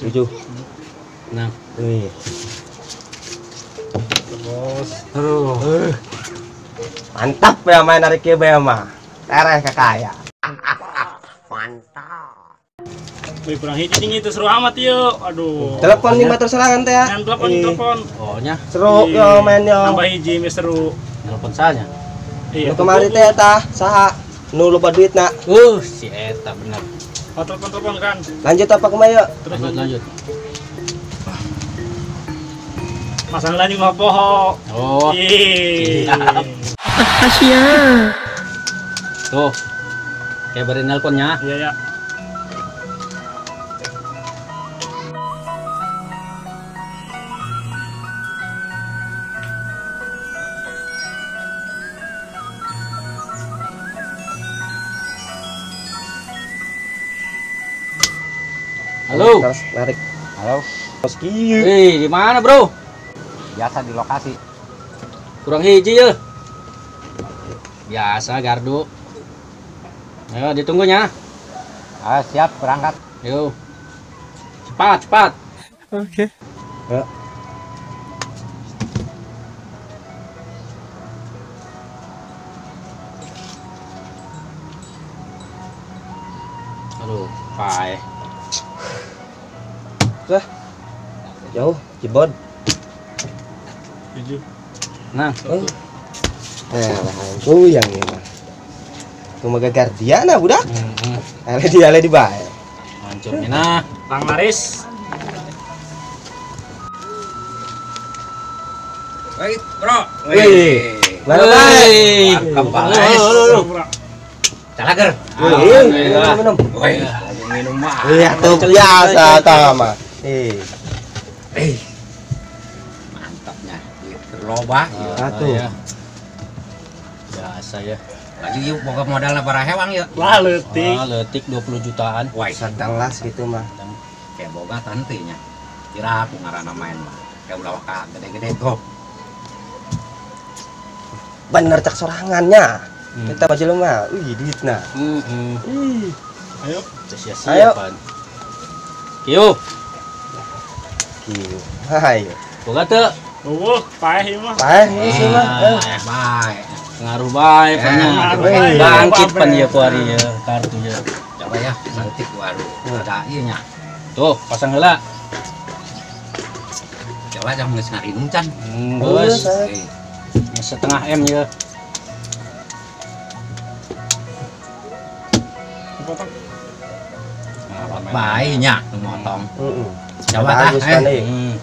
7. Nah. Wih. Bos. Aduh. Mantap ya main narik ya mah. Tereh kakaya. Mantap. Wih, kurang hiji tinggi itu seru amat yuk. Aduh. Telepon nih batur serangan teh ya. Telepon, telepon. Oh nya. Seru yo main yo. Nambah hiji seru. Telepon saja. Iya. Nu kemari teh eta saha? Nu loba duitna. Si eta bener. Oh, telepon-telepon kan. Lanjut apa kumaha yuk? Terus lanjut. Masalah lanjut mah poho. Oh. Iya. Asia. Tuh. Kayak beri nelponnya. Iya ya. Halo. Terus narik. Halo. Bos kieu. Hei, di mana, Bro? Biasa di lokasi. Kurang hiji ya. Biasa gardu. Ayo ditunggunya. Ah, siap berangkat. Yo. Cepat, cepat. Oke. Ya. Aduh, pae. Lah. Jauh, jebot. 7. Nah, goyang ya mah. Kumaha Guardiana budak. Heeh. Ale di bae. Hancurnya nah, Bang Maris. Baik, Bro. Wih. Mana bae? Calager. Minum. Wih, lagi minum mah. Iya, tuh biasa tama. Mantapnya. Loba. Atuh. Ya. Biasa ya. Lagi yuk boga modalna para hewang yuk. Wah, leutik. Wah, leutik 20 jutaan. Wah, sedang lah segitu mah. Kayak boga tantenya. Kira aku ngaranna main mah. Kayak ulah ka gede-gede kok. Bener cak sorangannya. Kita baju lemah. Wih, duitna. Heeh. Ayo, sia-siapan. Kieu. Kieu. Hayo. Boga teu? Eueuh, paeh ieu mah. Paeh ieu mah. Bae. Pengaruh bae pan. Bangkit pan ieu kuari ieu kartu ieu. Coba ya, cantik waduh. Ada ieu nya. Tuh, pasang heula. Coba jam geus ngarinum can. Geus. Setengah M ieu. Potong. Bae nya nu motong. Heeh. Coba tah. Bagus kan euy.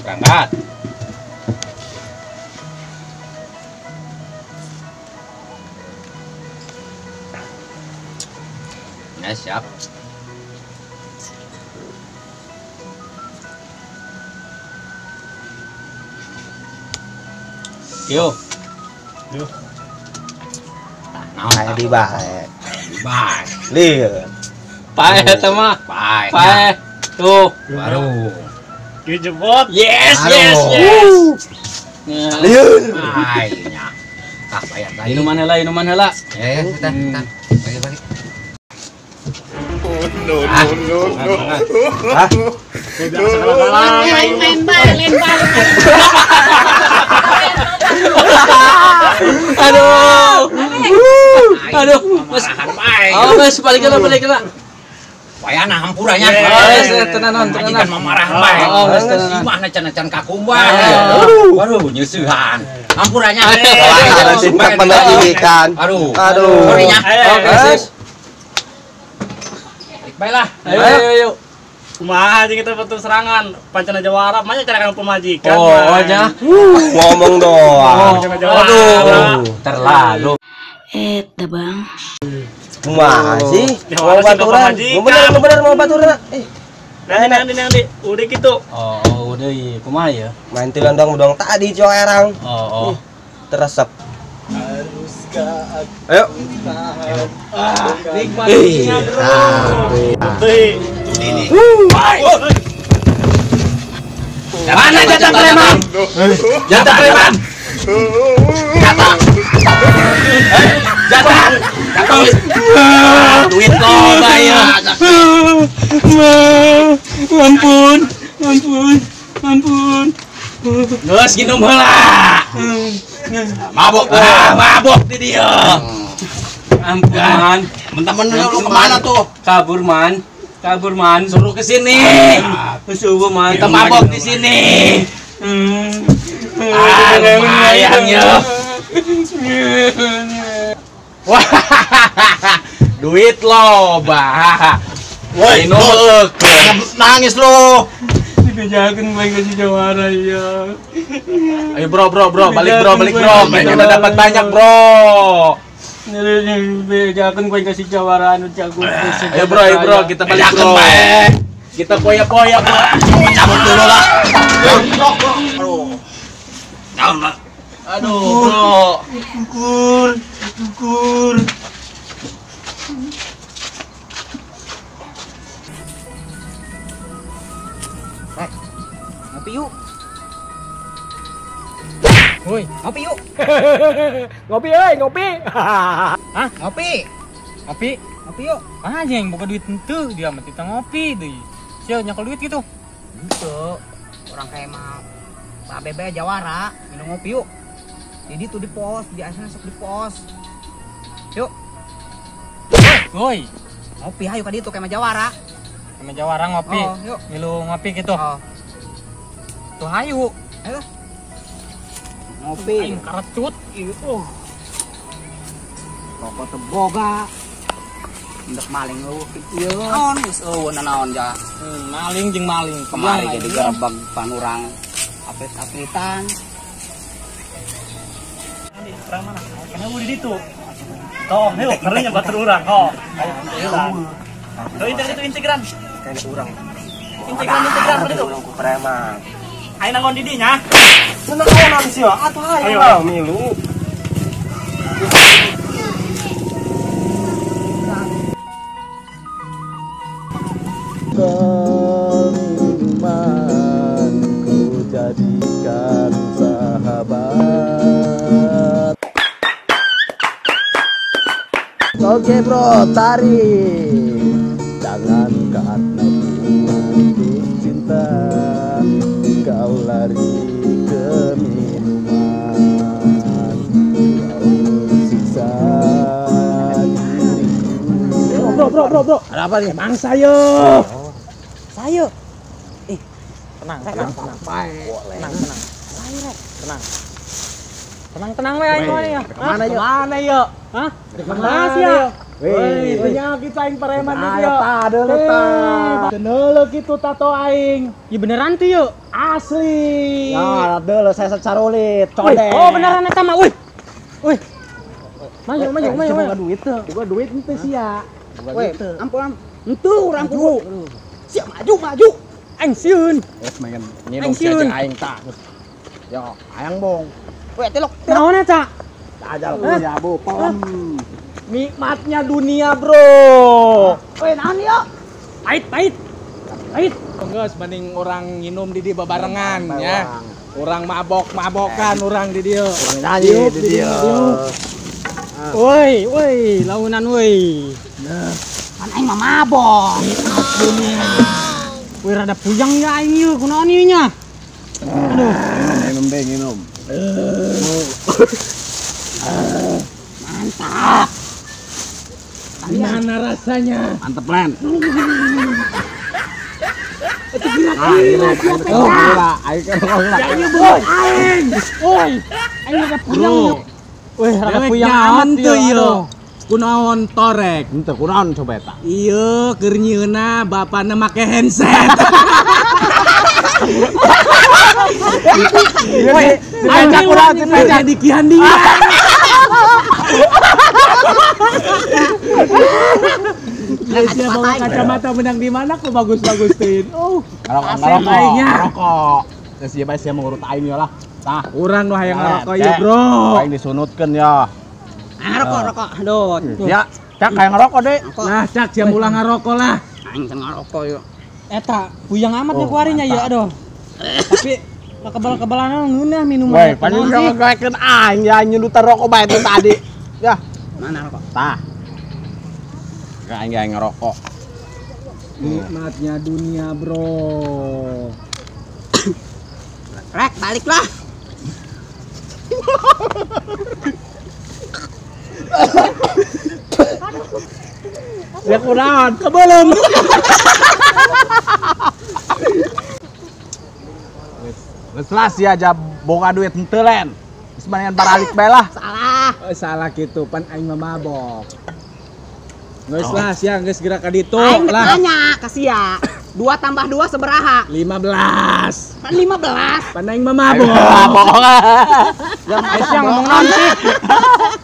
Berangkat. Ya, siap. Yo. Yo. Nah, di bae. Di bae. Lieur. Pae eta mah. Pae. Pae. Tuh. Baru. Dijebot. Yes, yes, yes. Lieur. Bae nya. Tah bayar tadi. Minuman heula, minuman heula. Ya, tah, tah. Bagi-bagi. Oh, no, no, no, no. Hah? Main bae, lain bae. Aduh. Aduh, Mas. Oh, Mas, balik heula, balik heula. Wayana hampuranya. Geus tenanan, tenanan. Majikan mamarah bae. Oh, geus tenanan. Imahna can-can kakumbah. Waduh, nyeusehan. Hampuranya. Singkat pendidikan. Aduh. Aduh. Sorry nya. Oke, sip. Baiklah. Ayo, ayo, ayo. Kumaha jeung kita betul serangan pancana jawara mah cara kan pemajikan. Oh, nya. Ngomong doang. Aduh, terlalu. Eta, Bang. Kumaha sih? Mau baturan. Bener mau baturan. Nanti udah gitu. Oh, udah iya. Kumaha ya? Main tilandang udang tadi cowok erang. Oh, oh. Teresep. Ayo. Nikmat. Bro. Mana jatah preman? Jatah preman. Jatah. Jatah. Duit loba ya. Ampun, ampun, ampun. Geus nginum heula. Mabok, mabok di dia. Ampun, Man. Mentah-mentah lu kemana tuh? Kabur, Man. Kabur, Man. Suruh ke sini. Suruh, Man. Kita mabok di sini. Ah, lumayan ya. Wah, duit loba. Woi, nangis lo. Dibejakeun bae ka si Jawara ya. Ayo bro, bro, bro, balik bro, balik bro. Kita udah dapat banyak bro. Bejakeun bae ka si Jawara anu jago. Ayo bro, kita balik bro. Kita poya-poya bro. Cabut dulu lah. Aduh. Aduh, bro. Ukur, ukur. Ngopi yuk. Woi, ngopi yuk. Ngopi euy, ngopi. Hah, ngopi. Ngopi, ngopi yuk. Ah, anjing boga duit henteu, dia mah tita ngopi deui. Sia nyakel duit gitu. Henteu. Orang kayak mah Pak Bebe Jawara minum ngopi yuk. Jadi tuh di pos, biasanya sok di pos. Yuk. Woi, ngopi ayo ka ditu kayak mah Jawara. Kayak Jawara ngopi. Oh, yuk. Milu ngopi gitu. Oh. Tuh hayu. Ayo. Ngopi. Aing karecut. Rokok teu boga. Hendak maling eueuh ieu. Naon geus eueuh nanaon ja. Maling jeung maling. Kemari jadi gerbang panurang aprit-apritan. Perang mana? Karena udah di ditu. Tong, yuk, ngerinya batur urang. Oh. Tuh itu integran. Kayak urang. Integran integran itu. Urang ku preman. Ayo nanggon di dinya. Seneng naon sih, atuh ayo milu. Minuman ku jadikan sahabat. Oke bro, tarik. Jangan karena putus cinta kau lari ke minuman. Kau siksa diriku. Bro, bro, bro, bro. Ada apa nih? Mangsa yo. Sayo. Tenang, tenang, tenang. Tenang, tenang. Tenang. Tenang, tenang we aing mah ya. Kemana yo? Kemana yo? Hah? Kemana sih ya? Woi, penyakit aing preman ieu. Ayo ta deuleu ta. Deuleu kitu tato aing. Ya beneran tuh yo. Asli. Ya, deuleu saya secarulit, codek. Oh, beneran eta mah. Wih. Wih. Maju, maju, maju. Boga duit teu. Boga duit henteu sia. Woi, ampun, henteu urang kudu. Siap maju, maju. Aing sieun. Geus main nyinum sia jeung aing tah. Yo, ayang bong. Woi, tilok. Naon eta? Ajal ya, Bu. Pom. Nikmatnya dunia, bro. Woi, naon yo? Pahit, pahit. Pahit. Geus mending orang nginum di dieu babarengan ya. Orang mabok-mabokan orang di dieu. Orang nyanyi di dieu. Woi, woi, launan woi. Nah, kan aing mah mabok. Dunia. Woi rada puyang ya aing ieu, kunaon ieu nya? Aduh, minum deh, minum. Mantap. Gimana rasanya? Mantep, Len. Itu kira-kira siapa ya? Ya iya, bro. Aing. Woi, aing rada puyang. Wih, rada puyang amat tuh ieu. Kunaon torek? Henteu kunaon coba eta. Iya, keur nyieunna bapana make handset. Woi, dipecak urang, dipecak di Kiandingan. Dia bawa kacamata menang di mana kok bagus-bagus tin. Oh, ngerokok. Geus ieu bae sia mengurut aing yo lah. Tah, urang nu hayang ngerokok ieu, Bro. Aing disunutkeun ya. Ngerokok, rokok. Aduh. Ya, cak kayak ngerokok, Dek. Nah, cak jam ulah ngerokok lah. Aing can ngerokok yo. Eta, puyang amat nya kuarinya ya, aduh. Tapi kebal-kebalan ngeunah minuman. Woi, paling ngegoekeun aing ya nyudutan rokok bae teh tadi. Ya, mana rokok? Tah. Aing ge ngerokok. Nikmatnya dunia, bro. Rek, baliklah. Ya kunaon, kebelum. Geus lah sia aja boga duit henteu len. Geus mendingan baralik bae lah. Salah. Oh, salah kitu, pan aing mah mabok. Geus lah sia geus geura ka ditu aing lah. Nanya ka sia. 2 tambah 2 sabaraha? 15. Pan 15. Pan aing mah mabok. Mabok. Aisyah ngomong naon sih?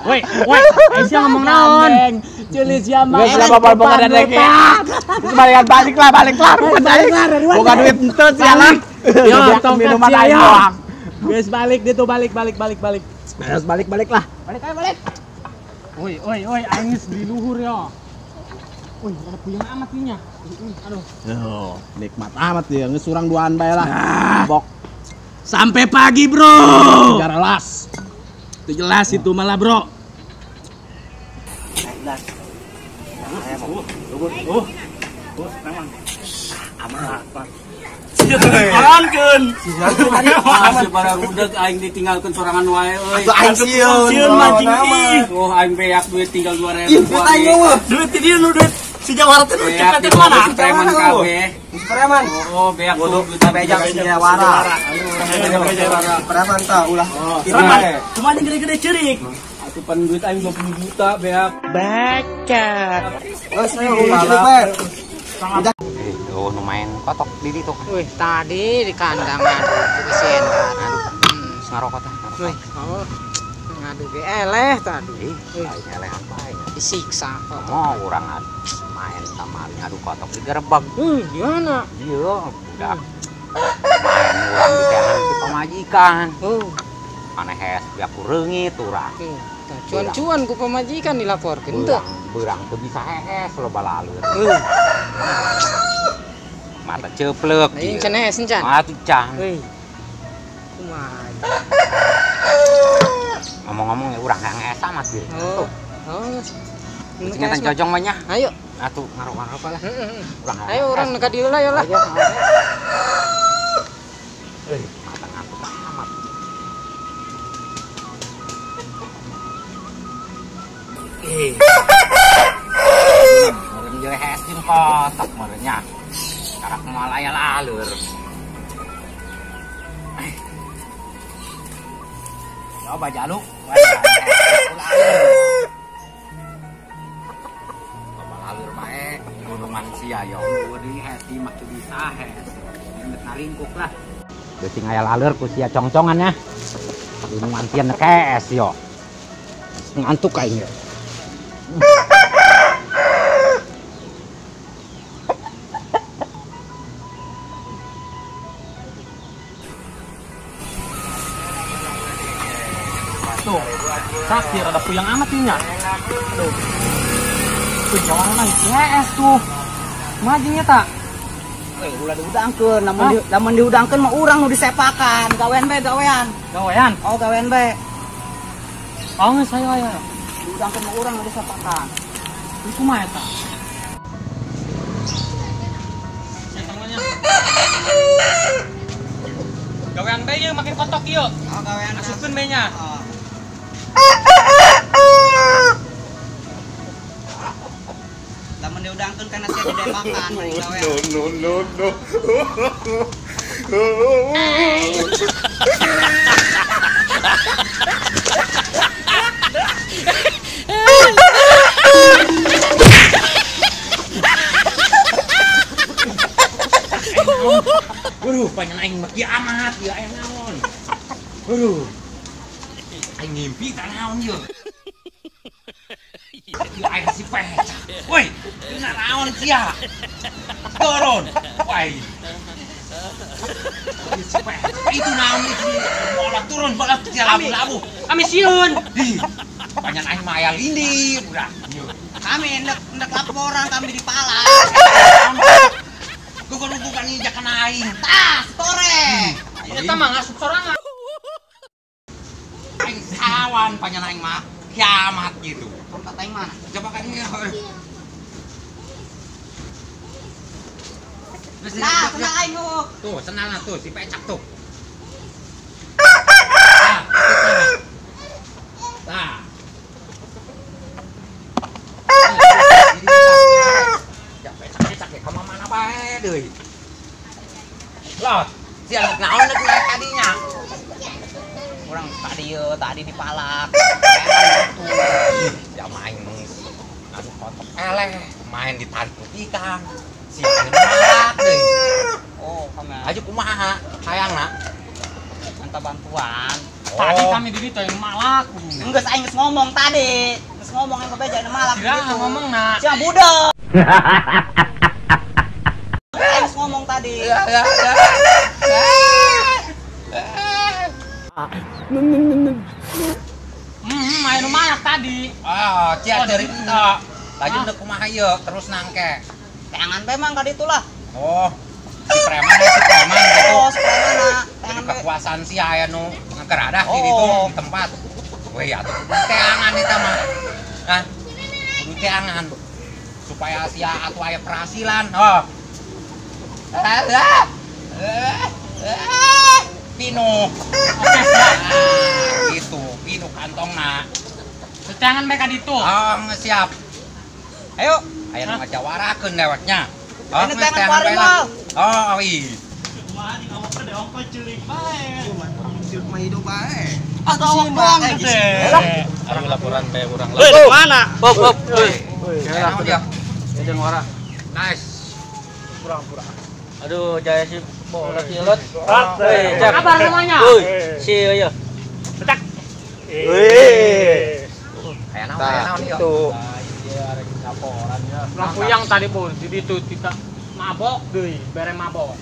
Woi, woi, Aisyah ngomong naon? Ceuli sia mah. Geus lah babar boga dadek. Geus mendingan balik lah, balik lah. Boga duit henteu sia lah. Yo, minuman aing doang. Geus balik ditu, balik balik balik balik. Geus balik balik lah. Balik ayo balik. Woi, woi, woi, aing geus di luhur yo. Wih, ada puyeng amat nih nya. Aduh. Yo, nikmat amat ya, geus urang duaan bae lah. Mabok. Sampai pagi, bro. Jelas. Itu jelas itu malah, bro. Jelas. Aman. Jalankeun. Masih para budak aing ditinggalkeun sorangan wae euy. Atuh aing sieun mancing ih. Oh aing beak duit tinggal 2000. Ih, duit aing eueuh. Duit ti dieu nu duit si Jawara teh duit Beak teh mana? Si preman kabeh. Si preman. Oh, beak bodoh duit beja si Jawara. Preman tah ulah. Preman. Cuma yang gede-gede ceurik. Atuh pan duit aing 20 juta beak. Baca. Geus ayo ulah ceurik bae. Oh, nu main kotok di ditu. Wih, tadi di kandang aduh kesian. Aduh, ngarokok tah. Wih, oh. Ngadu ge eleh tadi. Ih, aing eleh apa aing? Disiksa. Oh, urang main sama ngadu kotok di gerbang. Gimana? Iya, udah. Main urang di teangan ti pamajikan. Maneh hees biak ku reungit urang. Cuan-cuan ku pamajikan dilaporkeun teu. Beurang teu bisa hees loba laleur. Mata ceplek. Aing can hees encan. Atuh can. Euy. Kumaha. Ngomong-ngomong ya urang hayang hees amat ge. Oh. Oh. Kucingan cocong mah nya. Ayo. Atuh ngarok-ngarok lah. Urang. Ayo urang ka dieu lah ya lah. Euy, mata ngantuk amat. Meureun jeung hees jeung kotok meureun nya. Karak moal aya laleur. Coba jaluk. Coba laleur bae gunungan sia yo. Di hees di mah teu bisa hees. Geus ngaringkuk lah. Beuting aya laleur ku sia congcongan nya. Gunungan sia nekees yo. Ngantuk aing. Tuh, sakit rada puyeng amat nih nya. Aduh. Tuh Jawara mah hees tuh. Majinya tak? Weh, ulah diudangkeun, lamun diudangkeun mah urang nu disepakan, gawean bae gawean. Gawean? Oh, gawean bae. Oh, geus ayo ayo. Diudangkeun mah urang nu disepakan. Ieu kumaha eta? Gawean bae ieu make kotok ieu. Oh, gawean. Asupkeun bae nya. Oh. Lamun diudangkeun kana sia didepakan mending gawean. No no no. Waduh, pengen aing mah kieu amat ieu aya naon. Waduh. Aing ngimpi tak naon ieu. Ieu aing si pecah. Woi, ieu naon sia? Turun. Woi. Si pecah. Itu naon itu? Bola turun, bola sia labu-labu. Kami sieun. Ih, banyak aing mah aya lindi budak. Kami ndek laporan kami dipalak. Gugur-gugur injakan aing. Tah, tore. Eta mah ngasup sorangan. Aing sawan panjang aing mah kiamat gitu. Tempat aing mana? Coba kan ini. Nah, senang aing ngomong. Tuh, senang tuh si pecak tuh. Nah. Ya pecak-pecak ya ka mana bae deui. Loh, sia naon deuk naik kadinya. Urang tadi ye, tadi dipalak. Ya main aduh kotok eleh, main ditarik ku tikang. Sia malak deui. Oh, kami. Aju kumaha hayangna? Minta bantuan. Tadi kami di ditu yang malak. Enggeus aing geus ngomong tadi. Geus ngomong yang bebeja anu malak. Kira ngomong na. Sia budak. Aing geus ngomong tadi. Main malak tadi. Oh, cia cerita. Laju deuk kumaha ieu terus nangke. Teangan bae mang ka ditu lah. Oh, si preman ya, si preman gitu. Oh, si preman na. Jadi kekuasaan sia aya nu ngekeradah di ditu di tempat. Weh, atuh kudu teangan eta mah. Hah? Kudu teangan supaya sia atuh aya penghasilan. Oh. Pinu. Oke, siap. Gitu, pinu kantongna. Teangan bae ka ditu. Oh, siap. Ayo, aya nu ngajawarakeun deweknya. Oh, ini teangan kuari mah. Oh, iya. Kumaha di awak teh ongko ceulik bae. Cilik mah hidup bae. Atau awak doang gede. Ayo laporan bae urang lah. Woi, mana? Pop, pop. Kayak dia. Jeung wara. Nice. Pura-pura. Aduh, jaya si bola pilot. Kabar semuanya. Si ieu. Pecak. Wih. Kayak naon, kayak naon ieu. Ieu arek laporan ya. Laku yang tadi pun di ditu tidak mabok deui, bere mabok.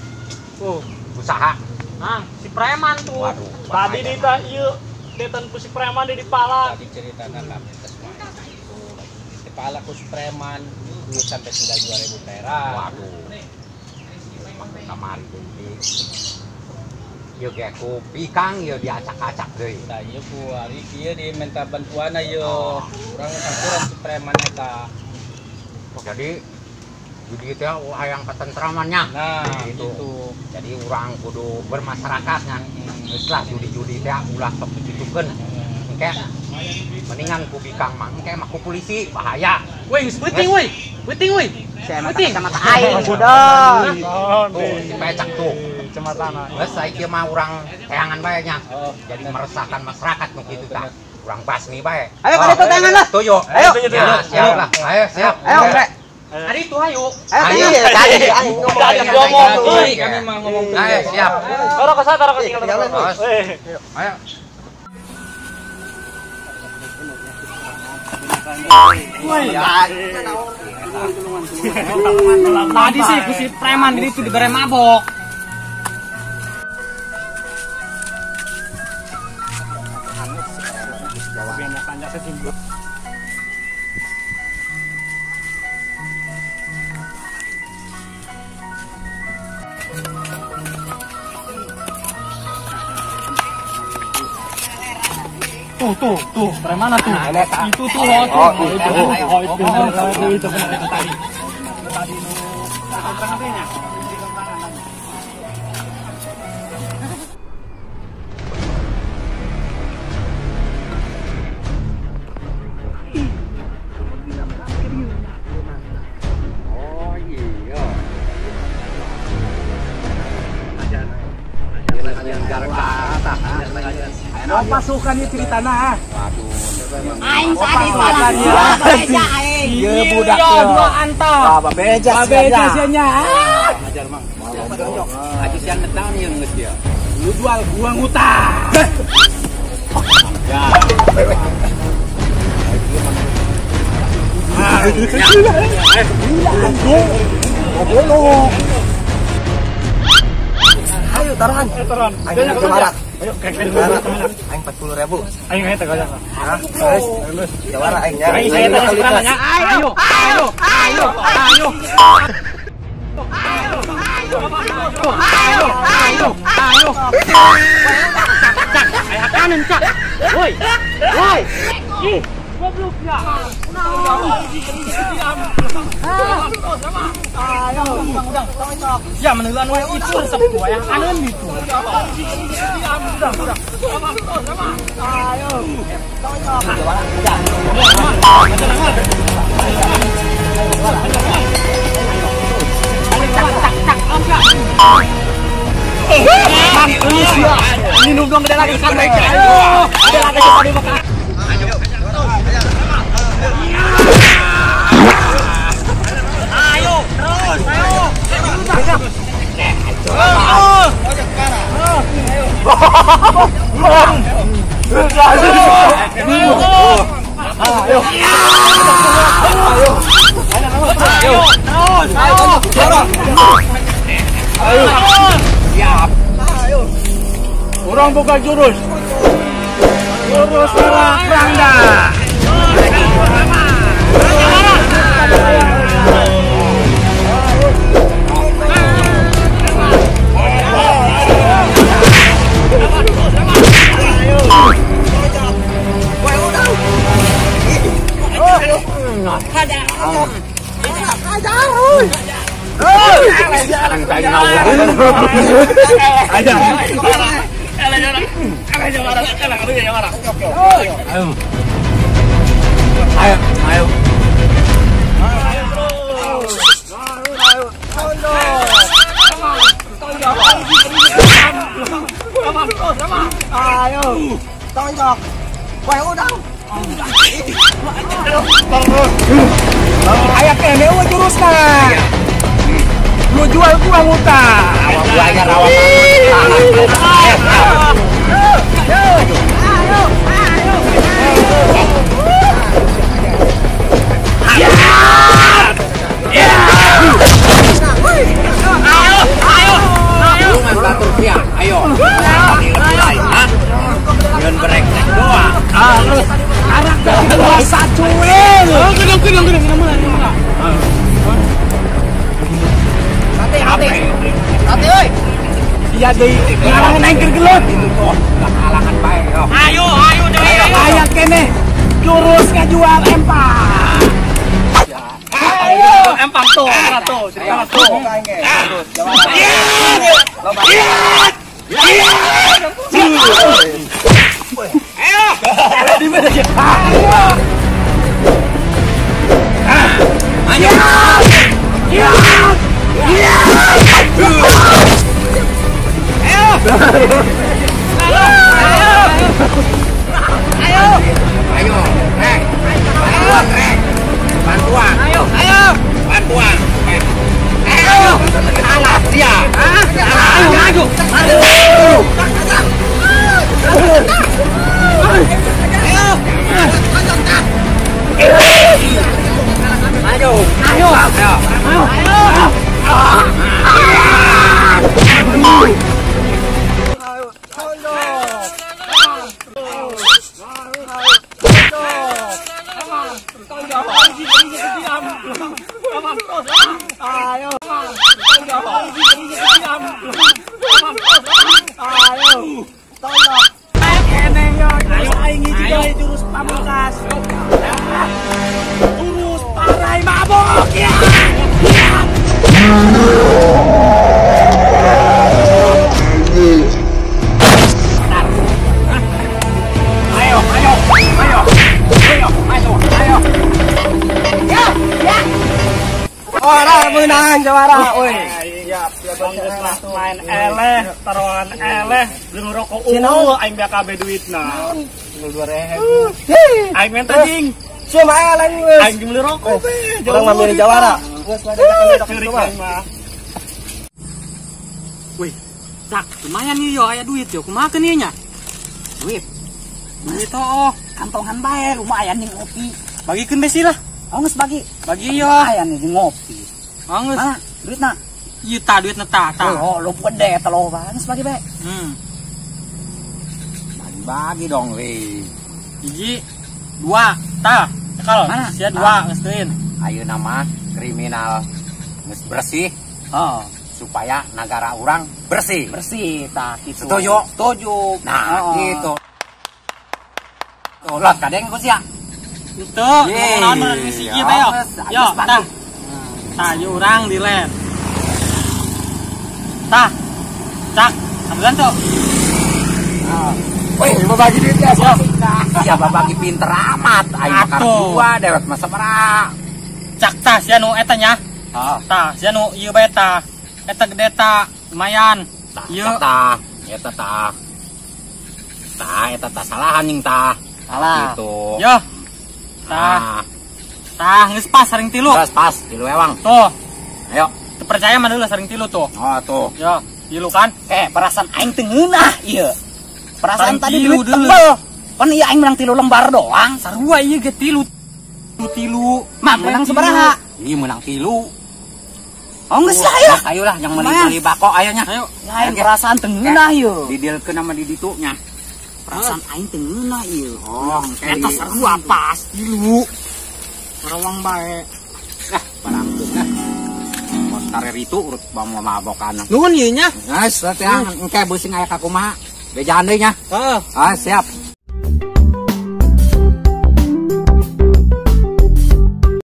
Tuh, usaha. Nah, si preman tuh. Waduh. Tadi dita ieu detan ku si preman di dipalak. Tadi ceritakan kami tes itu. Dipalak ku si preman duit sampai 92.000 perak. Waduh. Kamari deui. Ieu ge ku pikang ieu diacak-acak deui. Tah ieu ku ari kieu diminta bantuan ieu. Urang campuran si preman eta. Jadi judi teh hayang ketentramannya. Nah, gitu. Jadi urang kudu bermasyarakatnya. Geus lah judi-judi teh ulah sok dikitukeun. Engke mendingan ku bikang mah engke mah ku polisi bahaya. Woi, geus peuting woi. Peuting woi. Peuting. Kacamata aing budak. Tuh, si pecak tuh. Kacamata. Geus saiki mah urang teangan bae nya. Jadi meresahkan masyarakat nu kitu tah. Urang basmi bae. Ayo ka ditu teangan lah. Tujuh. Ayo. Ya, siap lah. Ayo, siap. Ayo, Bre. Tadi itu ayo. Ayo, tadi aing ngomong. Kami mah ngomong. Ayo, siap. Taruh ke sana, taruh ke tinggal. Ayo. Tadi sih ku si preman di ditu dibere mabok. Tuh, tuh, tuh, preman tuh. Itu tuh, oh, itu. Oh, itu. Itu tadi. Tadi nu Oh iya. Oh, pasukan ieu ceritana. Waduh. Aing tadi salah. Bebeja aing. Ieu budak ieu. Dua antah. Wah, bebeja sia nya. Ajar mang. Aji sian naon ieu geus dia. Lu jual gua ngutang. Ya. Ayo taruhan. Taruhan. Ayo Jawara. Ayo aing 40.000. Aing aing teh goyang. Hah? Terus Jawara aing nya. Aing saya teh sekarang nya. Ayo, ayo, ayo, ayo. Ayo, ayo. Ayo, ayo, ayo. Cak, ayah kanan cak. Woi, woi. Ih, goblok ya. Ayo, ya menelan wae itu resep gua yang kanan itu. Ayo. Minum dong gede lagi kan. Ada lagi coba dimakan. Ayo terus, ayo. Ayo. Siap. Orang buka jurus. Jurus Rangda. Ayo, ayo. Ayo, tonjok. Wah, udah. Aya kene eueuh jurusna. Lu jual gua ngutang. Awak gua aya rawa. Ayo, ayo, ayo. Ayo, ayo. Ayo. Nyeun brengsek doang. Arak puasa cuil. Gedung. Hati, hati. Hati, oi. Iya deui, ngalangan aing keur gelut. Halangan bae. Ayo, ayo deui. Aya keneh jurus ngajual empang. Ayo, empang tuh, tuh, cerita tuh. Ayo. Di mana ya? Ayo. Ayo. Ayo. Ayo, rek. Bantuan, rek. Bantuan. Ayo, ayo. Bantuan. Ayo. Alah dia. Ayo, ayo. Ayo. Ayo. Ayo. Ayo. Ayo. Ayo jurus pamungkas. Jurus parai mabok. Ya. Ayo, ayo, ayo, ayo, ayo, ayo. Ya, ya. Orang menang jawara, oi. Siap, siap main eleh, taruhan eleh, beli rokok ungu, aing BKB duitna. 2.000. Aing minta jing. Cuma eleh geus. Aing beli rokok be. Urang mah milih jawara. Geus lah ceurik aing mah. Wih, cak, lumayan nih yo aya duit yo. Kumaha keun ieu nya? Duit. Duit oh, kantongan bae lumayan nih ngopi. Bagikeun besi lah. Oh geus bagi. Bagi yo. Lumayan nih ngopi. Oh geus. Mana duitna? Ieu ta duitna ta ta. Oh, lo gede eta loba. Geus bagi bae. Bagi dong, weh. 1, 2, ta. Cekal. Sia 2 geus teuin. Ayeuna mah kriminal geus bersih. Oh. Supaya negara orang bersih. Bersih tah kitu. Setuju? Setuju. Nah, gitu. Tuh, lot kadeng ku sia. Itu, ngomong naon mun geus ieu teh yo. Yo, tah. Tah, ieu urang di lab. Tah. Cak, ambilan tuh. Wih, mau bagi duit ya, siapa bagi pinter amat. Ayo bakar dua, dewek masa merak. Cak tah, sia nu eta nya. Tah, sia nu ieu bae tah. Eta gede tah, lumayan. Ieu tah, eta tah. Tah, eta tah salah anjing tah. Salah. Gitu. Yo. Tah. Tah, geus pas saring tilu. Geus pas, tilu ewang. Tuh. Ayo. Percaya mah dulu saring tilu tuh. Oh, tuh. Yo, tilu kan? Perasaan aing teu ngeunah ieu. Perasaan tadi duit tebel. Pan ieu aing menang 3 lembar doang. Sarua ieu ge tilu. Tilu. Mah menang sabaraha? Ieu menang 3. Oh geus lah ayo. Ayolah yang beli bako ayo nya. Ayo. Lain perasaan teu ngeunah ieu. Didilkeun sama di ditu nya. Perasaan aing teu ngeunah ieu. Oh, eta sarua pas tilu. Rawang bae. Lah, barangkeun lah. Tarer itu urut mau mabokan. Nuhun ieu nya. Geus, teh engke beuseung aya ka kumaha. Bejaan deui nya. Heeh. Ah, siap.